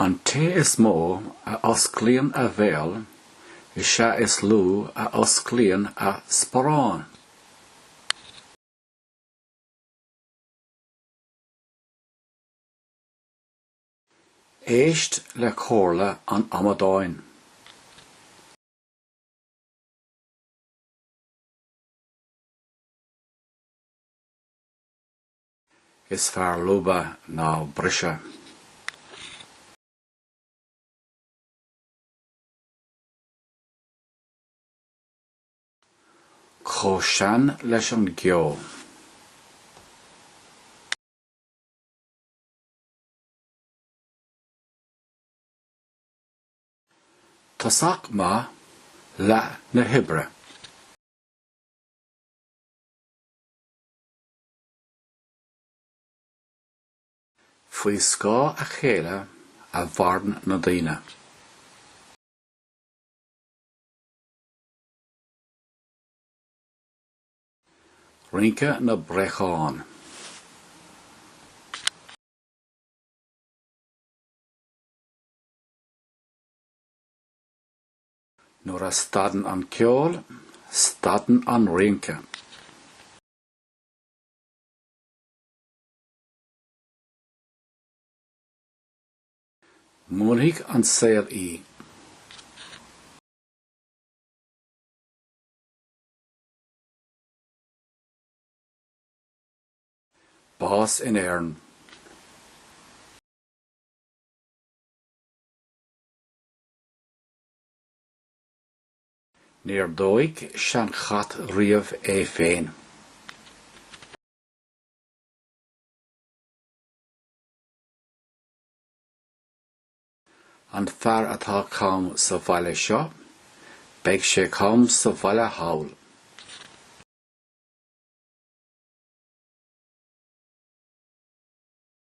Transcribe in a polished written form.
An té is mó a osclaíonn a bhéal is ea is lú a osclaíonn a sparán. Éist le comhairle an amadáin. Is fearr lúbadh ná briseadh. Chomh sean leis an gceo. Tosach maith, leath na hoibre. Faoi scáth a chéile a mhaireann na daoine. Rince na bpréachán. Nuair a stadann an ceol, stadann an rince. Múinfidh an saol í. Bás in Éirinn. Níor dhóigh seanchat riamh é féin. An fear atá cam sa bhaile seo, beidh sé cam sa bhaile thall.